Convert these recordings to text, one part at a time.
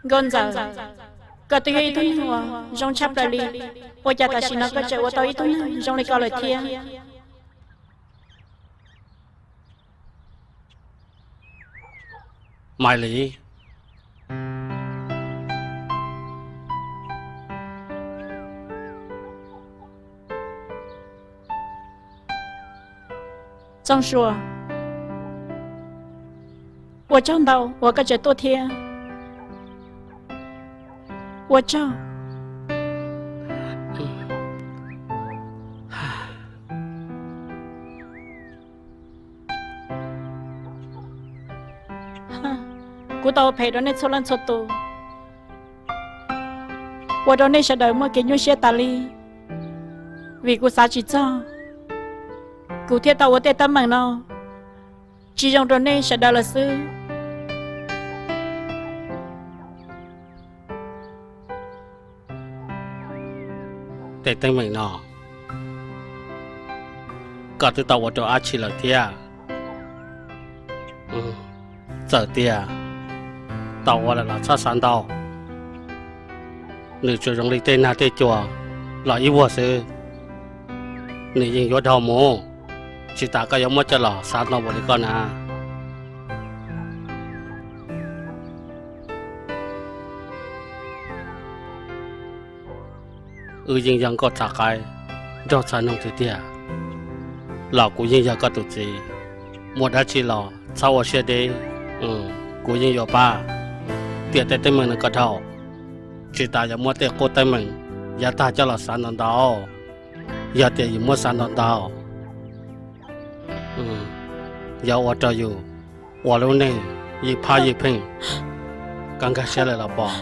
Nkauj Ntxawm, koj twb yog ib tug neeg uas zoo tshaj plaws li, ua cas tam sim no koj tseem ua tau ib tug neeg zoo li ko lawm thiab? Maiv Lis, Txooj Sua, ua tsaug ntau uas koj tseem tuaj thiab. Ua tsaug. Kuv tau ua phem rau nej txhua leej txhua tus, ua rau nej sawv daws muaj kev nyuaj siab tas li. Vim kuv xav tsis txog, kuv thiaj tau ua tej teeb meem no tsis zoo rau nej sawv daws lawm xwb. Tej teeb meem no koj twb tau ua rau dab tsi lawm thiab? Txawm tias tau ua lawm los txhob xav ntau. Nws tsuas zoo li tej nag tej cua los ib vuag xwb, nws yeej yuav dhau mus, tsis tas koj yuav muab coj los xav ntau npaum li koj na. Wb yeej yog nkauj txhav qaib nraug txhav noog tiag tiag, los kuv yeej yog koj tus txiv. Muaj dab tsi los txhob ua siab deb, kuv yeej yuav pab. Tiam tej teeb meem no koj dhau, tsis tas yuav muab tej qub teeb meem yav tag coj los xav ntau ntau. Yog tias yus muab xav ntau ntau, yuav ua rau yus ua lub neej yeej phab yeej pheej. Koj nkag siab lawm los pom?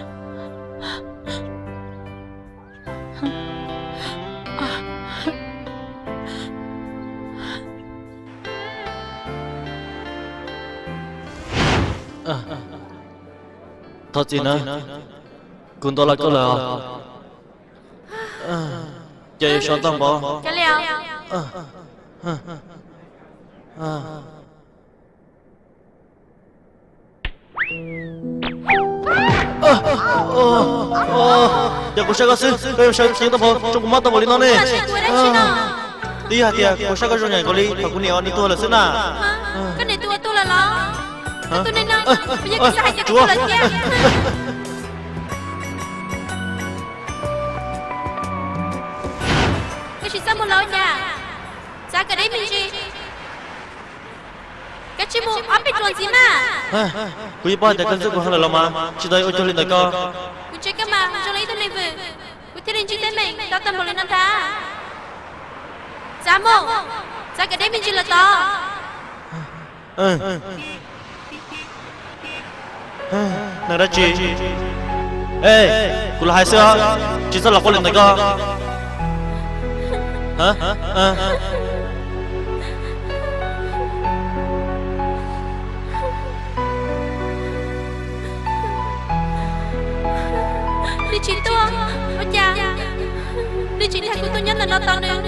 Thov txim na, kuv ntaus lawv koj lawm os. Ces yuav sawv tag npaum. Yog kuv saib koj xwb, koj yuav sawv ceev tag npaum, tsoo kuv mob tag npaum li no ne. Twb yog hais tias kuv saib koj zoo nyaim nkaus li thaum kuv niam nws tuag lawm xwb na. Koj niam tus uas tuag lawm los? Tus neeg no, yog koj xav hais tias koj tuag lawm thiab. Koj tsis txaj muag los cas? Txav kom deb me ntsis. Koj tsis mus ob peb ruam ntxiv mas. Kuv yeej paub hais tias koj ntxub kuv heev lawm los mas tsis tau ua cuag li ntawd ko. Kuv ntsia koj mas zoo li ib tug neeg vwm, kuv thiaj li ntsib teeb meem tau tag npaum li no ntag. Txav mus, txav kom deb me ntsis los tod. Neeg dab tsi? Kuv los hais xwb os, tsis txhob los quaj li ntawd ko. Nws tsis tuaj, ua cas nws tsis nrog kuv tuaj nyob ntawm no tos nws?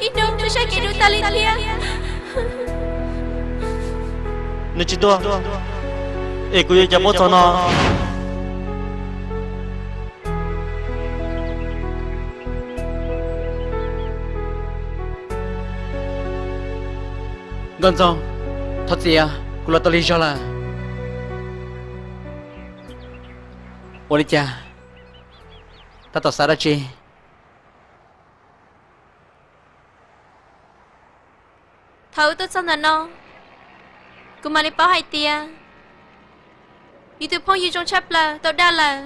Ib hnub twb saib kev dub tas li thiab. Nws tsis tuaj, es kuv yuav ua cas paub txog no? Nkauj Ntxoog, thov txim, kuv los tau lig zog lawm. Ua li cas? Tab tom xav dab tsi? Thaum wb tuaj txog ntawm no, kuv mam li paub hais tias yus tus phooj ywg zoo tshaj plaws tau dag lawm.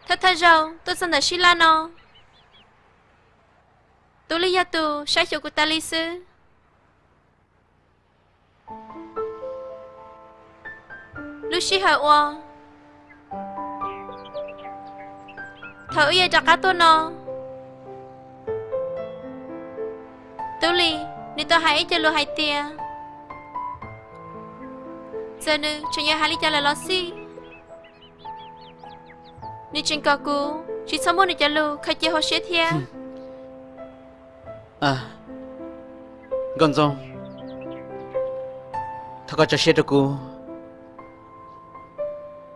Thawj thawj zaug tuaj txog ntawm Sib Laj no, Tub Lis yog tus saib xyuas kuv tas li xwb. Lub sij hawm uas thaum wb yuav rov qab tuaj no, Tub Lis nws tau hais ib co lus hais tias txawm nws tseem yuav hais li cas lawm los xij, nws tseem kom kuv tsis txhob muab nws cov lus khaws cia hauv siab thiab. Nkauj Ntxoog, thov koj tso siab rau kuv.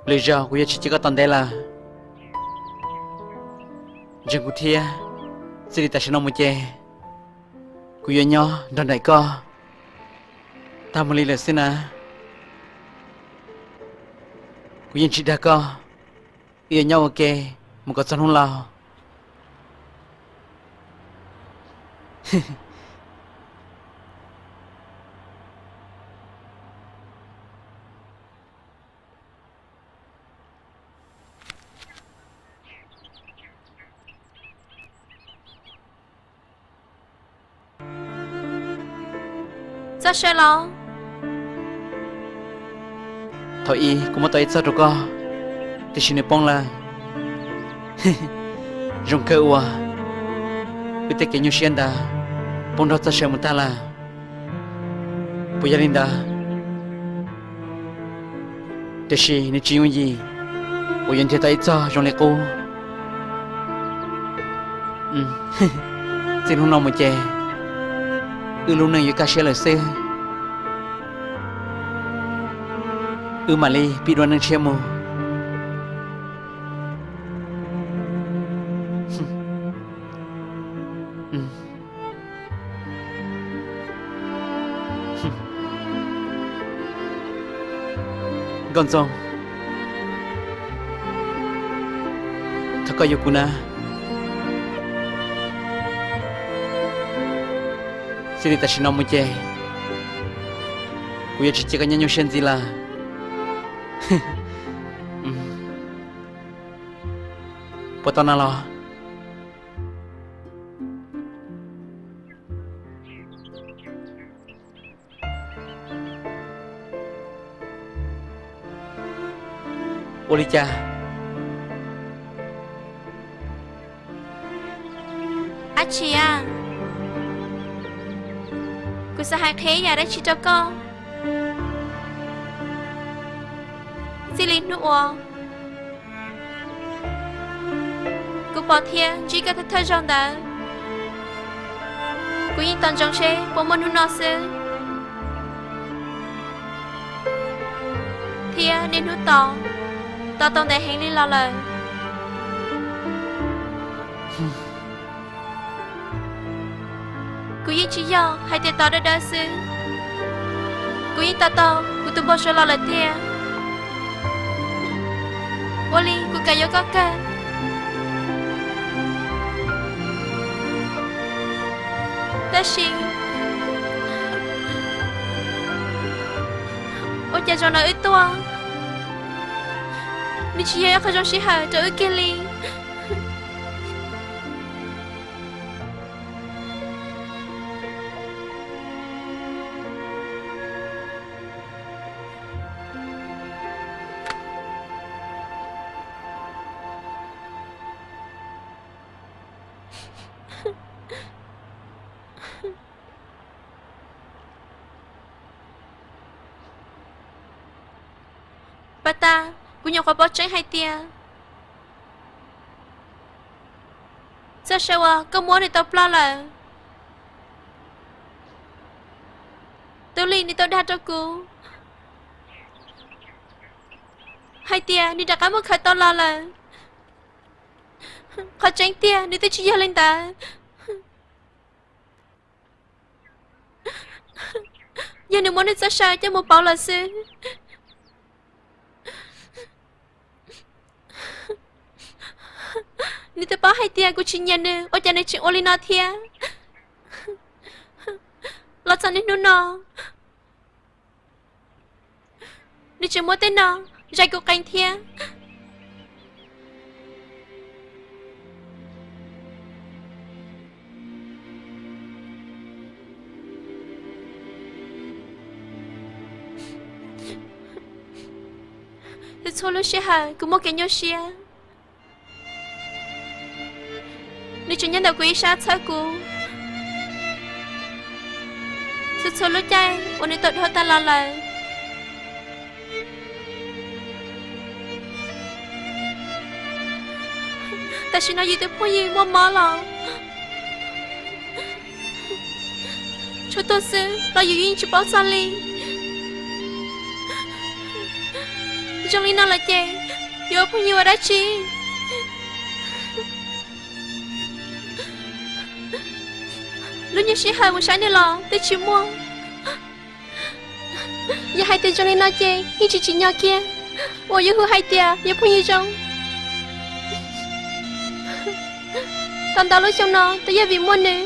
Lwm zaus kuv yuav tsis cia koj tos ntev lawm. Ntseeg kuv thiab, txij li tam sim no mus ces kuv yuav nyob nrog nraim koj tag mus li lawm xwb na. Kuv yeej tsis dag koj, wb yuav nyob ua ke mus kom txog hnub laus. Txoj saw los? Thaum ub kuv muab tau ib txoj rau koj, tiam sis nws poob lawm. Zoo kawg uas wb tej kev nyuaj siab ntawd poob nrog txoj saw mus tag lawm. Puas yog li ntawd? Tiam sis nws tsis yooj yim uas yuav nrhiav tau ib txoj zoo li qub. Txij hnub no mus ces wb lub neej yuav kaj siab lawm xwb. Wb mam li pib dua neej tshiab mus. Nkauj Ntxoo, thov koj yuav kuv na. Txij li tam sim no mus ces kuv yuav tsis cia koj nyob nyuaj siab ntxiv lawm. Puas tau na los? Ua li cas? Ab tsi a, kuv xav hais qhia ib yam dab tsi rau koj. Txij li hnub uas kuv pom thiab ntsib koj thawj thawj zaug ntawd, kuv yeej tos ntsoov seb puas muaj hnub no xwb. Thiab niaj hnub tos, tos tau ntev heev li los lawm. Kuv yeej tsis yog hais tias tos dawb dawb xwb, kuv yeej tos tau kuv tus npau suav los lawm tiag. Ua li kuv kam yuav koj kawg. Tab sis ua cas zaum no wb tuaj, nws tsis yog ib qho zoo sij hawm rau wb kiag li. Pas tas, kuv nyuam qhuav paub tseeb hais tias txoj saw uas koj muab nws tau ploj lawm. Tub Lis nws tau dag rau kuv hais tias nws rov qab muab khaws tau los lawm. Qhov tseeb tiag nws twb tsis yog li ntawd. Yog nws muab nws txoj saw coj mus pauv lawm xwb. Nws twb paub hais tias kuv tsis nyiam nws, ua cas nws tseem ua li no thiab? Los txog niaj hnub no, nws tseem muab tej no zais kuv qees thiab. Txhua txhua lub sij hawm kuv muaj kev nyuaj siab, nws tseem nyob ntawm kuv ib sab txhawb kuv. Txhua txhua lub caij uas nws tau dhau tag los lawm, tam sim no yus tus phooj ywg muaj mob los tshuav tuag xwb los yus yeej tsis paub txog li. Zoo li no lawm ces yuav ua phooj ywg ua dab tsi? Lub nyuag sij hawm mus saib nws los twb tsis muaj. Yog hais tias zoo li no ces yeej tsis tsim nyog kiag uas yuav hu hais tias yuav phooj ywg zoo. Tau ntau lub xyoo no twb yog vim muaj nws.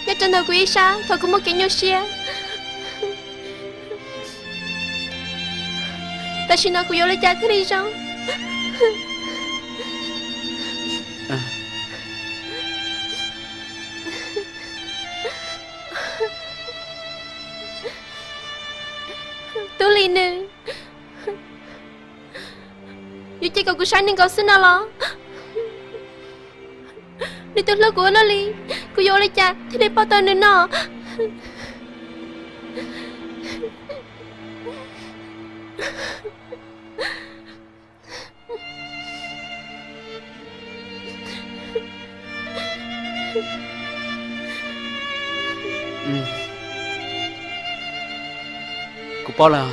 Nyob rau ntawm kuv ib sab thaum kuv muaj kev nyuaj siab, tam sim no kuv yuav ua li cas thiaj li zoo? Tub Lis nws yuav cia kom kuv saib nws nkaus xwb no los? Nws twb hlub kuv ua luaj li, kuv yuav ua li cas thiaj li pauj tau nws no? Kuv paub lawm.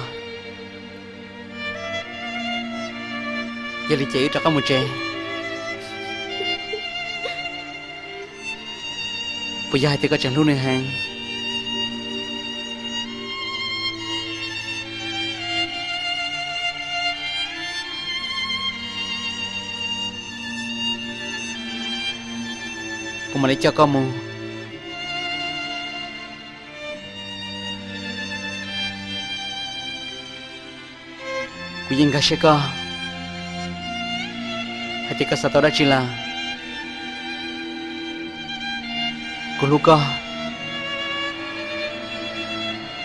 Yog li ces wb rov qab mus tsev. Puas yog hais tias koj tseem hlub nws heev? Kuv mam li coj koj mus. Kuv yeej nkag siab koj hais tias koj xav tau dab tsi lawm. Kuv hlub koj,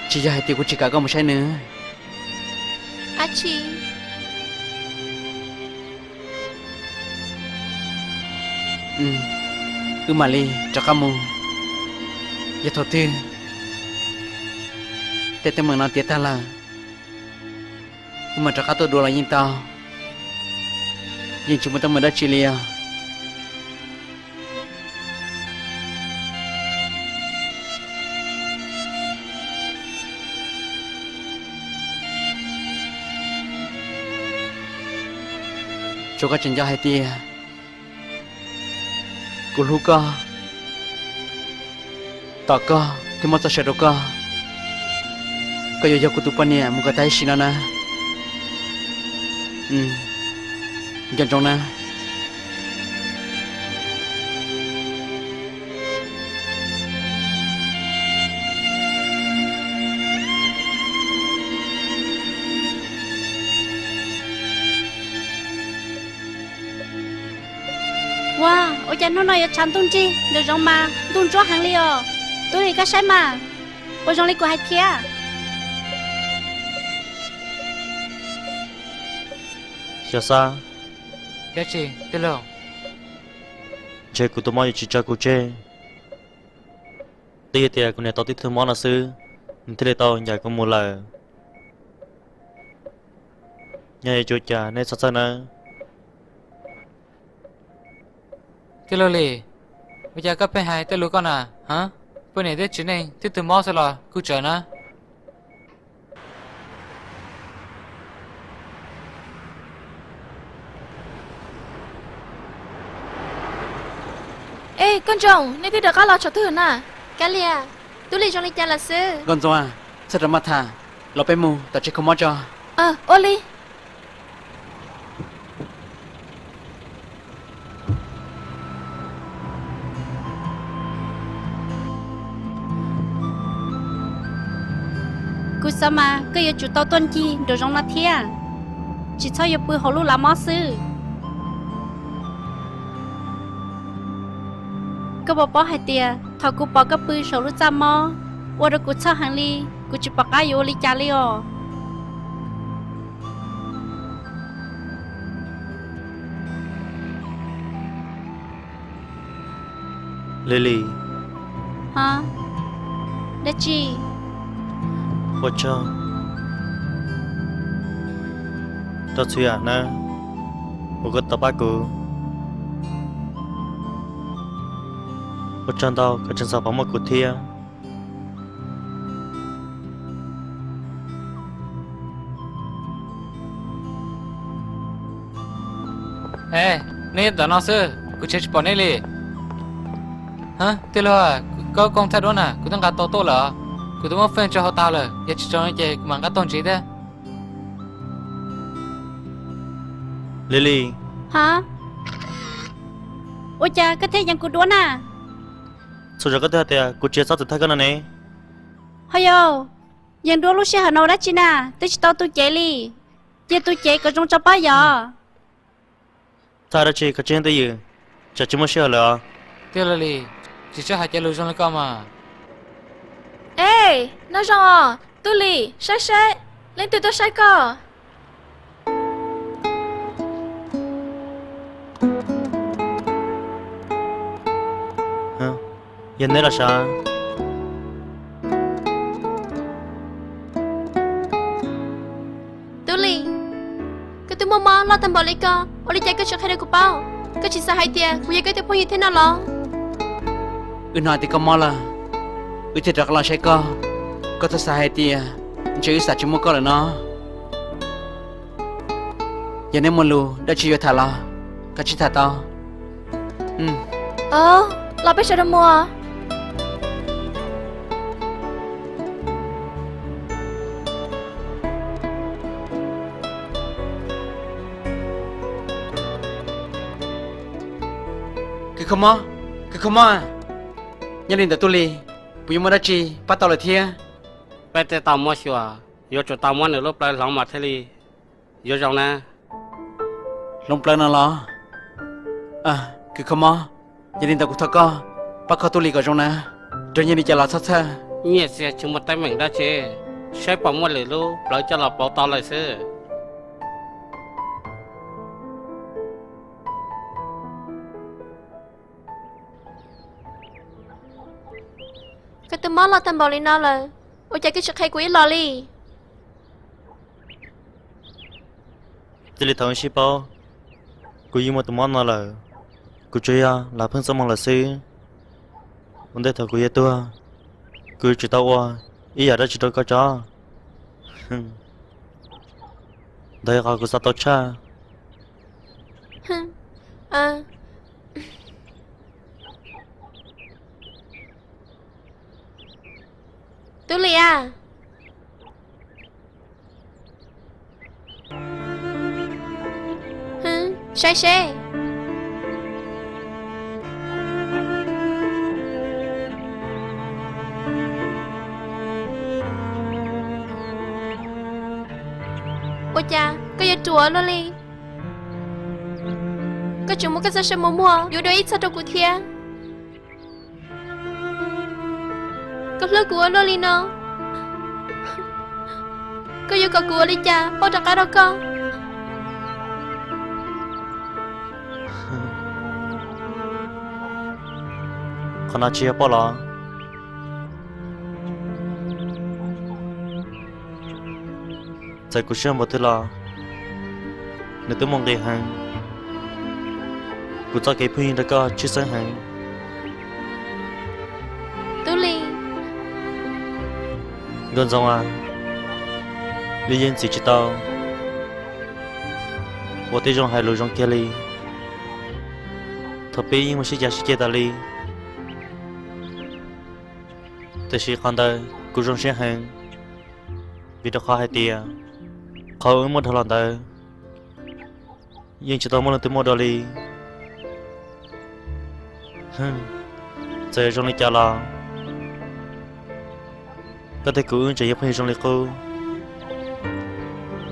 tsis yog hais tias kuv tsis kam koj mus saib nws. Ab tsi, wb mam li rov qab mus. Yog thaum twg tej teeb meem no tiav tag lawm, wb mam rov qab tuaj dua los yeej tau. Yeej tsis muaj teeb meem dab tsi li os. Tsuas koj tseem nco hais tias kuv hlub koj, tos koj thiab muab txoj sia rau koj. Koj yuav yog kuv tus poj niam mus kom tag ib sim no na. Nco ntsoov na. Ua, ua cas hnub no yuav tshav ntuj nrig nraum zoov mas ntuj ntsuab heev li os? Tub Lis, koj saib mas, puas zoo li kuv hais thiab? Xyov Xab, dab tsi tij laug? Ntshe kuv tus mob yuav tsis tso kuv tseg. Twb yog tias kuv niam tau tib tug mob no xwb, nws thiaj li tau ncaim kuv mus lawm. Yog yuav tsum cas nej txhob txhawj nawb. Tij laug Lis, ua cas koj pheej hais tej lus koj na? Poj niam thiab txiv neej twb tug mob xwb los kuj txawm na. Ej, koj Ntsoov, nej twb rov qab los tsaus twg na? Kav liam, Tub Lis zoo li cas lawm xwb? Nkauj Ntxoov, txhob rau maj tham, los peb mus tom tsev kho mob tso. Ua li. Kuv xav mas koj yuav tsum tau tuaj ncig nraum zoov no thiab, tsis txhob yuav pw hauv lub lav mob xwb. Koj puas paub hais tias thaum kuv pom koj pw saum lub txaj mob, ua rau kuv txhawj heev li, kuv tsis pom qab yuav ua li cas li os. Lily. Hov, dab tsi? Ua tsaug rau txhua yam nawb, uas koj tau pab kuv. Ua tsaug ntau koj tseem xav pom muaj kuv thiab. E, nej ntawm no xwb, kuv tseem tsis pom nej li. Tij laug, koj koob thaij duab na, kuv twb nqa tau tuaj lawm. Kuv twb muab feej tso hauv tas lawm, yog tsis tso ces kuv mam nqa tuaj ntxiv thiab. Lily. Ha? Ua cas koj thiaj yees kuv duab na? Txhua zaus koj twb hais tias kuv tsis txhob txwm thaij koj no ne. Ho yog, yees duab lub sij hawm no ua dab tsi na? Twb tsis tau tu cev li. Cia tu cev kom zoo tso pab yom. Txhob hais dab tsi, koj tsis yeej twj ywm, tsam tsis muaj sij hawm lawm os. Tij laug Lis, tsis txhob hais cov lus zoo li ko mas. E, noj zoo os, Tub Lis, saib seb, leej twg tuaj saib koj? Yog neb los sav? Tub Lis, koj twb muaj mob loj tag npaum li ko, ua li cas koj tsis qhia rau kuv paub? Koj tsis xav hais tias kuv yog koj tus phooj ywg thiab no los? Wb hnov tias koj mob lawm, wb thiaj rov qab los saib koj. Koj txhob xav hais tias ntshe wb xav tsis muaj koj lawm no. Yog neb muaj lus dab tsi yuav tham los kav tsij tham tau. Los peb sawv daws mus. Kws kho mob, kws kho mob, nyob li ntawm Tub Lis, puas yuav muaj dab tsi pab tau lawm thiab? Peb twb tau muab xyuas, yuav tsum tau muab nws lub plawv hloov mas thiaj li yuav zoo na. Hloov plawv no los? Kws kho mob, yog li ntawd kuv thov koj pab kho Tub Lis kom zoo na, raws nyiaj li cas los txhob txhawj. Nyiaj txiag tsis muaj teeb meem dab tsi, saib puas muaj lwm lub plawv coj los pauv tau lawm xwb. Koj twb mob loj tag npaum li no lawm, ua cas koj tsis qhia kuv ib los li? Txij li thaum wb sib paub, kuv yeej muaj tus mob no lawm. Kuv tsuas yog lam pheej txaj muag lawm xwb. Ua ntej thaum kuv yuav tuag, kuv yuav tsum tau ua ib yam dab tsi rau koj tso. Ntawd yog qhov kuv xav tau tshaj. Tub Lis a, saib seb. Ua cas koj yuav ruam luaj li? Koj tseem muab koj txoj sia mos muag yuav dua ib txoj rau kuv thiab. Koj hlub kuv ua luaj li no, koj yuav kom kuv ua li cas pauj rov qab rau koj? Qhov no tsis yog pauj los? Txawm kuv siab npaum twg los nws twb muaj nqis heev. Kuv txoj kev phooj ywg nrog koj tshwj xeeb heev. Tub Lis, Nkauj Ntxoov a, wb yeej txwm tsis tau ua tib zoo hais lus zoo kiag li thaum peb yeej muaj sib cav sib ceg tas li. Tiam sis qhov ntawd kuv zoo siab heev, vim rau qhov hais tias qhov wb muaj dhau los ntawd yeej tsis tau muaj leej twg muaj dua li. Txawm zoo li cas los koj thiab kuv wb tseem yog phooj ywg zoo li qub.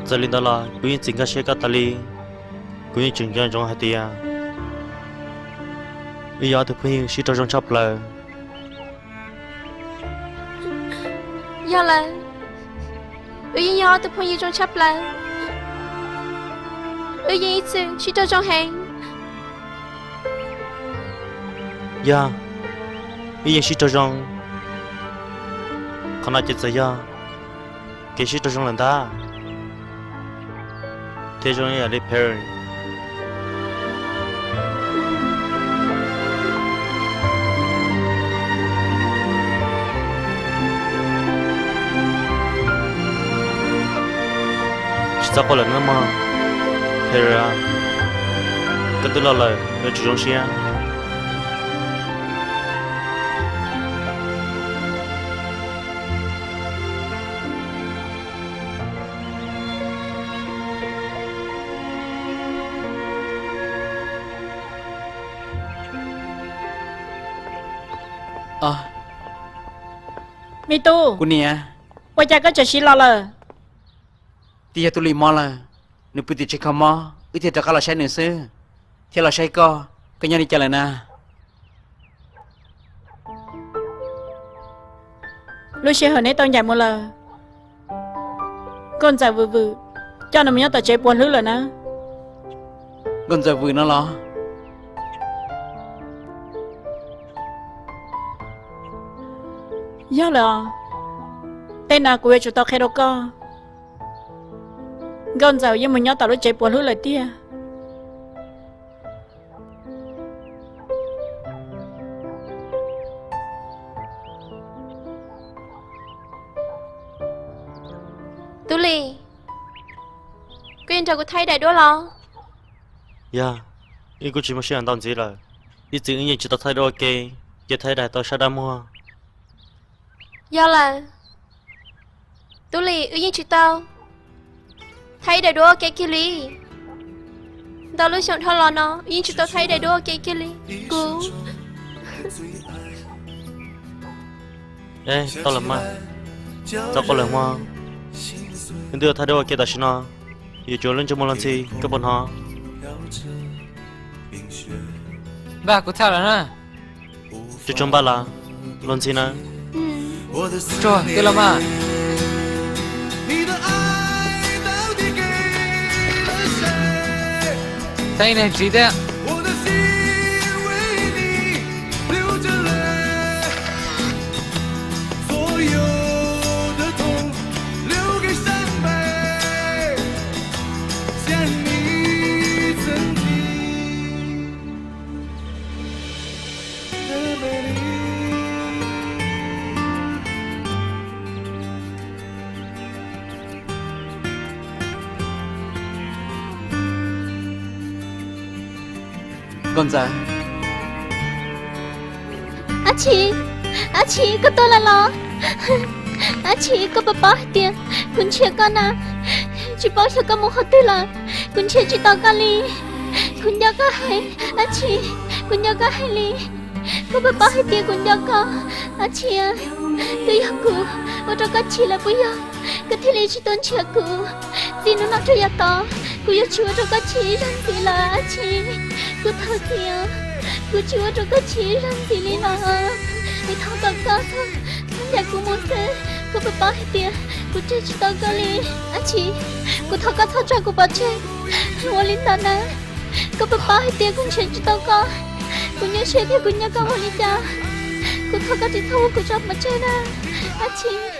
Txawm li ntawd los kuv yeej txwm nkag siab koj tas li. Kuv yeej tseem nco ntsoov hais tias wb yog ob tug phooj ywg sib raug zoo tshaj plaws. Yog lawm, wb yeej yog ob tug phooj ywg zoo tshaj plaws. Wb yeej ib txwm sib raug zoo heev. Yog, wb yeej sib raug zoo. Qhov no ces txawm yog kev sib raug zoo lawm ntag. Thiab zoo ib yam li Perry. Txhob quaj lawm nawb mog. Hera, koj twb los lawm, yuav tsum zoo siab. Me tub, kuv niam, ua cas koj tseem siv los lawm? Twb yog Tub Lis mob lawm, nws pw tim tsev kho mob, wb thiaj rov qab los saib nws xwb, thiab los saib koj, koj nyob li cas lawm na? Lub sij hawm neb tau ncaim mus lawm, Nkauj Ntxawm Vwm Vwm coj nws mus nyob tom tsev puas hlwb lawm na. Nkauj Ntxawm Vwm no los? Yog lawm os, tej no kuv yuav tsum tau qhia rau koj. Nkauj Ntxawm yeej mus nyob tom lub tsev puas hlwb lawm tiag. Tub Lis, koj yuav nrog kuv thaij ib daim duab los? Yog, wb kuj tsis muaj sij hawm ntau ntxiv lawm, ib txwm wb yeej tsis tau thaij duab ua ke, cia thaij ib daim tau sab dab muag. Yog lawm, Tub Lis, wb yeej tsis tau thaij ib daim duab ua ke kiag li. Ntau lub xyoo dhau los no wb yeej tsis tau thaij ib daim duab ua ke kiag li. Kuv Tau lawm mas, txhob quaj lawm mog. Wb twb thaij duab ua ke tam sim no, yuav tsum lub ntsej muag luag ntxhi, koj puas hnov? Npaj, kuv txhaj lawm na. Tsuag tsuag npaj los, luag ntxhi na. Tsuag twb los mas. Thaij ib niag tsiv thiab. Nkauj Ntxawm. Ab Tshis, Ab Tshis, koj tuaj lawm los? Ab Tshis, koj puas paub hais tias kuv nrhiav koj na, tsis paub xyov koj mus qhov twg lawm, kuv nrhiav tsis tau koj li. Kuv nco koj heev, Ab Tshis, kuv nco koj heev li. Koj puas paub hais tias kuv nco koj, Ab Tshis? Twb yog kuv ua rau koj chim lawm puas yog koj thiaj li tsis tuaj nrhiav kuv? Txij hnub no rau yav tod, kuv yuav tsis ua rau koj chim ib zaug ntxiv lawm, Ab Tshis. Kuv thov txim, kuv tsis ua rau koj chim ib zaug ntxiv li lawm. Es thov kom koj txhob ncaim kuv mus xwb. Koj puas paub hais tias kuv tseg tsis tau koj li, Ab Tshis? Kuv thov koj txhob tso kuv pov tseg. Ua li ntawd na, koj puas paub hais tias kuv nrhiav tsis tau koj? Kuv nyuaj siab thiab kuv nyob koj ua li cas? Kuv thov koj tsis txhob ua kuv tso pov tseg na, Ab Tshis.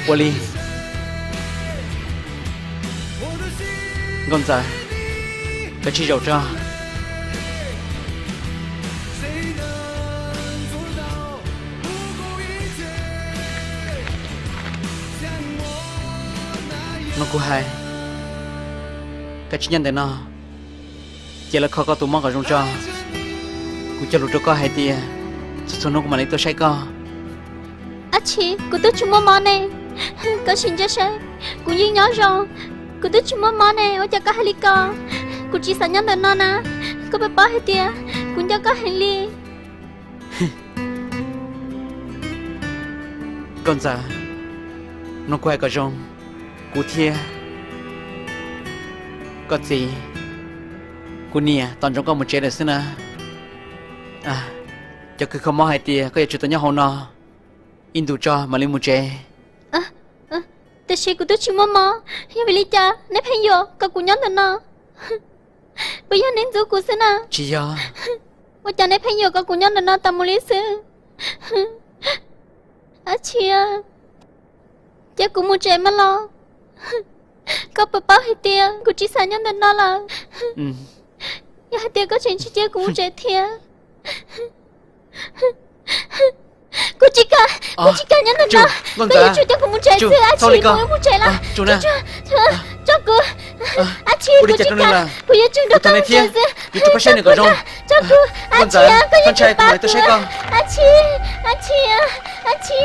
Ua li, Nkauj Ntxawm, koj tsij zaum tso. No kuv hais, koj tsis nyob ntawm no, cia lawv kho koj tus mob kom zoo tso. Kuv cog lus rau koj hais tias txhua txhua hnub kuv mam li tuaj saib koj. Ab Tshis, kuv twb tsis muaj mob ne. Koj sim ntsia saib, kuv yeej nyob zoo, kuv twb tsis muaj mob ne, ua cas koj hais li ko? Kuv tsis xav nyob ntawm no na, koj puas paub hais tias kuv nco koj heev li. Nkauj Ntxawm, no kuv hais kom zoo, kuv thiab koj txiv, kuv niam tos ntsoov koj mus tsev lawm xwb na. Cov kws kho mob hais tias koj yuav tsum tau nyob hauv no ib ntus tso mam li mus tsev. Tiam sis kuv twb tsis muaj mob, yog vim li cas neb pheej yuam kom kuv nyob ntawm no? Puas yog neb ntxub kuv xwb na? Tsis yog. Ua cas neb pheej yuam kom kuv nyob ntawm no tas mus li xwb? Ab Tshis, cia kuv mus tsev mas los. Koj puas paub hais tias kuv tsis xav nyob ntawm no lawm? Yog hais tias koj tseem tsis cia kuv mus tsev thiab, kuv tsis kam, kuv tsis kam nyob ntawm Tsum, Nkauj Ntxawm, tsum, txhob li ko. Tsum na, tso kuv, Ab Tsi, kuv tsis kam, kuv yuav tsum nrog koj mus tsev xwb. Tso kuv, Ab Tsi, Nkauj Ntxawm, koj ntshai kuv mam li tuaj saib koj. Ab Tsi, Ab Tsi, Ab Tsi,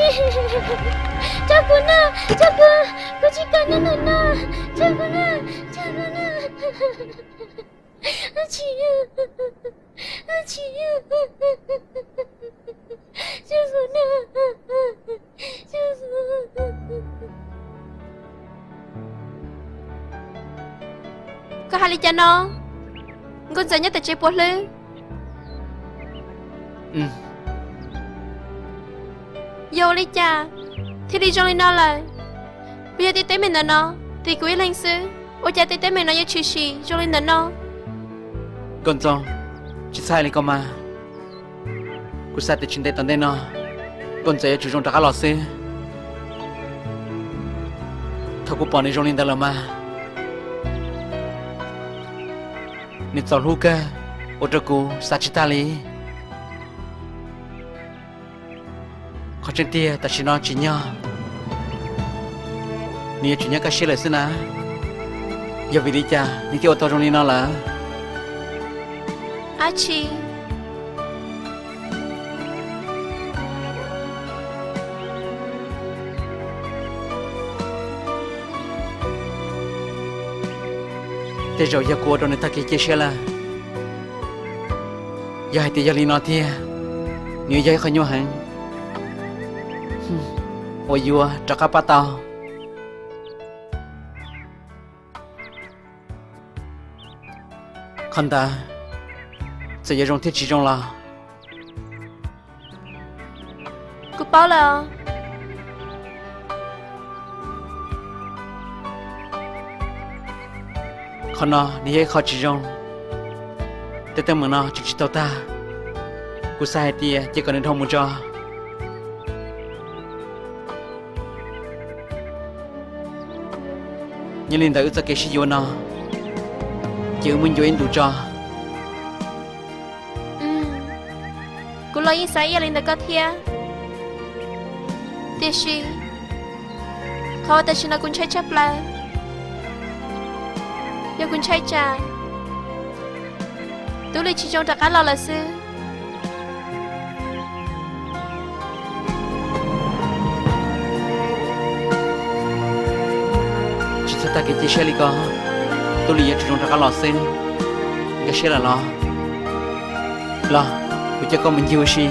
tso kuv na, tso kuv, kuv tsis kam nyob ntawm no, tso kuv na, tso kuv na. Ab Tsi, Ab Tsi, tso kuv na, tso kuv. Koj hais li cas no? Nkauj Ntxawm nyob tom tsev puas hlwb? Yog ua li cas thiaj li zoo li no lawm? Puas yog tej teeb meem ntawm no ris kuv ib leeg xwb? Ua cas tej teeb meem no yuav tshwm sim zoo li ntawm no? Nkauj Ntxawm, tsis txhob hais li ko mas. Kuv xav tias tsis ntev tom ntej no, Nkauj Ntxawm yuav tsum zoo rov qab los xwb. Thaum kuv pom nws zoo li ntawd lawm mas, nws txaus hlub kawg, ua rau kuv xav tsis tag li. Qhov tseeb tiag tam sim no tsim nyog nws yuav tsum nyob kaj siab lawm xwb na. Yog vim li cas nws thiaj ua tau zoo li no lawm? Ab Tsi, tej zaum yog kuv ua rau nws tag kev cia siab lawm. Yog hais tias yog li no tiag, nws yuav yog ib qho nyuaj heev uas yuav rov qab pab tau. Qhov ntawd txawm yuav zoo thiab tsis zoo los, kuv paub lawm. Qhov no nws yog ib qho tsis zoo. Tej teeb meem no tseem tsis tau tag. Kuv xav hais tias cia kom nws dhau mus tso. Yog li ntawd wb txoj kev sib yuav no ces wb muab ncua ib ntus tso. Kuv los yeej xav ib yam li ntawd koj thiab. Tiam sis qhov uas tam sim no kuv ntshai tshaj plaws, yog kuv ntshai tsam Tub Lis tsis zoo rov qab los lawm xwb. Tsis txhob tag kev cia siab li ko, Tub Lis yuav tsum zoo rov qab los xwb. Nkag siab lawm los? Los, kuv coj koj mus ncig ua si.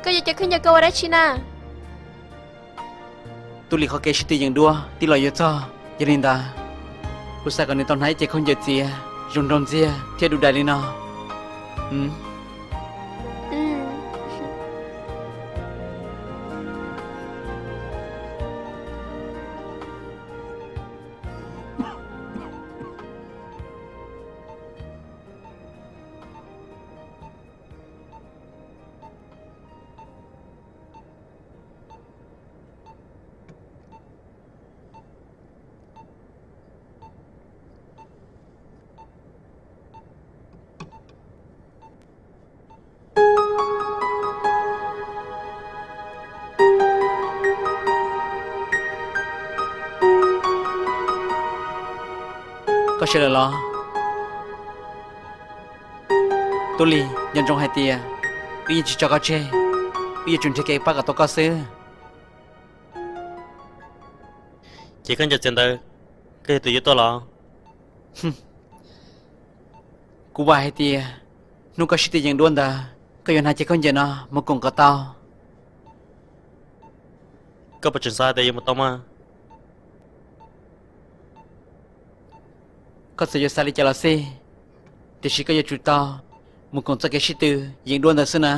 Koj yuav cev khaub ncaws ko ua dab tsi na? Tub Lis qhov kev sib tw yeem duab tib los yuav txog, yog li ntawd kuv xav kom nws tau hnav ib cev khaub ncaws txiav zoo nraug ntxiag thiab du dais li no. Koj sawv lawm los? Tub Lis, nco ntsoov hais tias wb yeej tsis tso koj tseg, wb yuav tsum nrhiav kev pab kom tau koj xwb. Ces koj nco txiav ntawd, koj yog tus yuav tuaj los? Kuv vam hais tias hnub koj sib tw yeem duab ntawd, koj yuav hnav cev khaub ncaws no mus koom kom tau. Koj puas tseem xav hais tias yuav mus tau mas? Koj txawm yuav xav li cas los xij, tiam sis koj yuav tsum tau mus koom txoj kev sib tw yeem duab ntawd xwb na.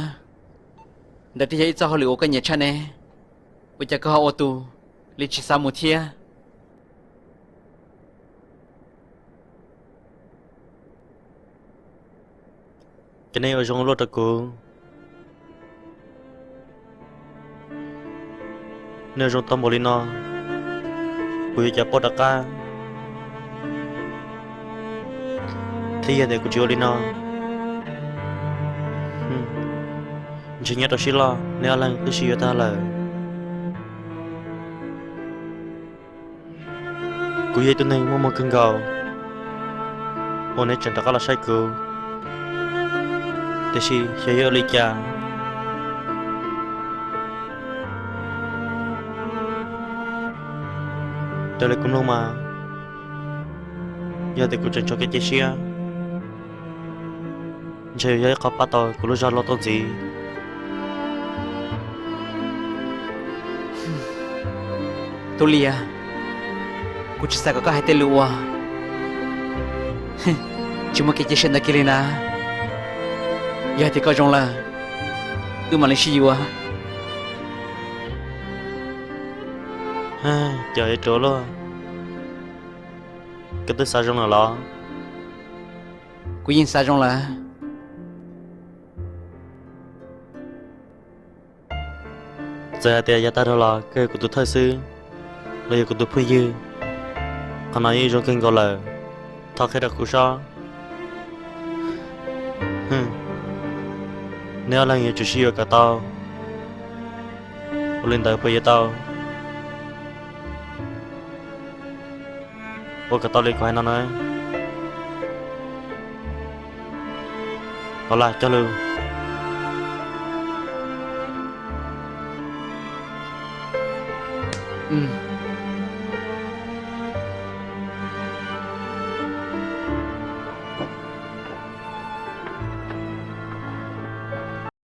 Ntawd twb yog ib txoj hauj lwm uas koj nyiam tshaj ne, ua cas koj ho ua tus li tsis xav mus thiab? Ces nej ua zoo ua luaj rau kuv. Nej ua zoo tau npaum li no, kuv yuav cia paub rov qab. Thiab yog tias kuv tsis ua li no, ntshe nyob rau sib loj nej ob leeg twb sib yuav tag lawm. Kuv yog ib tug neeg muaj muag kawg nkaus uas nej tseem rov qab los saib kuv, tiam sis xyov yuav ua li cas. Raws li kuv mloog mas, yog tias kuv tseem tso kev cia siab, ntshe yog ib qho pab tau kuv lub zog luaj tuaj ntxiv. Tub Lias, kuv tsis xav kom koj hais tej lus uas tsis muaj kev cia siab ntawd kiag li na. Yog hais tias koj zoo lawm, wb mam li sib yuav. Cov yuav ruam luaj, koj twb xav zoo lawm los? Kuv yeej xav zoo lawm. Txawm hais tias yav tag dhau los koj yog kuv tus thawj xwb, los yog kuv tus phooj ywg, qhov no yeej zoo kawg nkaus lawm. Thov qhia rau kuv sob. Neb ob leeg yuav tsum sib yuav kom tau. Ua li ntawd puas yuav tau? Ua kom tau li kuv hais no na. Ua li cog lus.